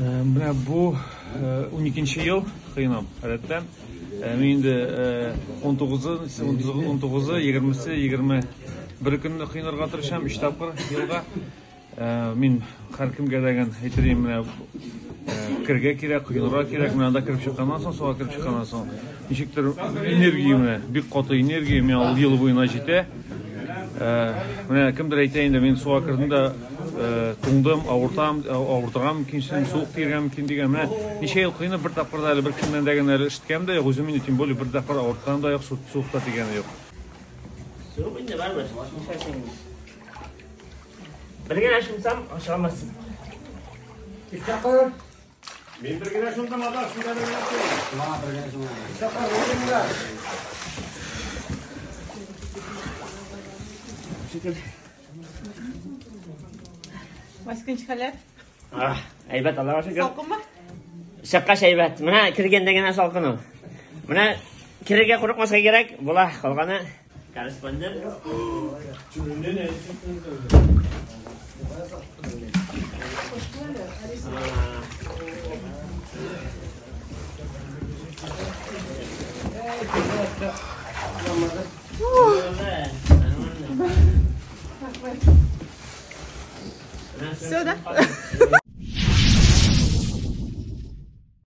Менә бу 12 ел кыйнам, гадәттә. Мин инде 19-ы, 19-ы, 20-се, 21 көнне кыйнарга тырышам, 3 тапкыр елга. Мин һәркемгә дәген әйтер идем, менә керергә кирәк, коенырга кирәк. Менә анда кереп чыкканнан соң, суга кереп чыкканнан соң, ничектер энергия менә, бик каты энергия миңа ул ел буена җитә. Менә кемдер әйтә инде, мин суга кердем дә туңдым, авыртам, авыртырга мөмкинсең, суык тиергә мөмкин дигән. Менә ничә ел коенып, бер тапкыр да әле бер кемнән дә генә әле ишеткәнем дә юк, үзем инде тем более бер тапкыр авыртканым да юк, суык та тигәне юк. Суык инде барыбер, нишләсең инде. Бер генә чумсам, ача алмассың. Өч тапкыр. Мин бер генә чумдым, ата, син дә бер генә чум. Мага бер генә чумам. Өч тапкыр булдыңмы? Шөкер. Васька, ничек хәлләр? Ах, әйбәт, Аллага шөкер. Салкынмы? Чыккач әйбәт. Менә кергәндә генә салкын ул. Менә керергә курыкмаска кирәк, була калганы. Корреспондент. Все, да?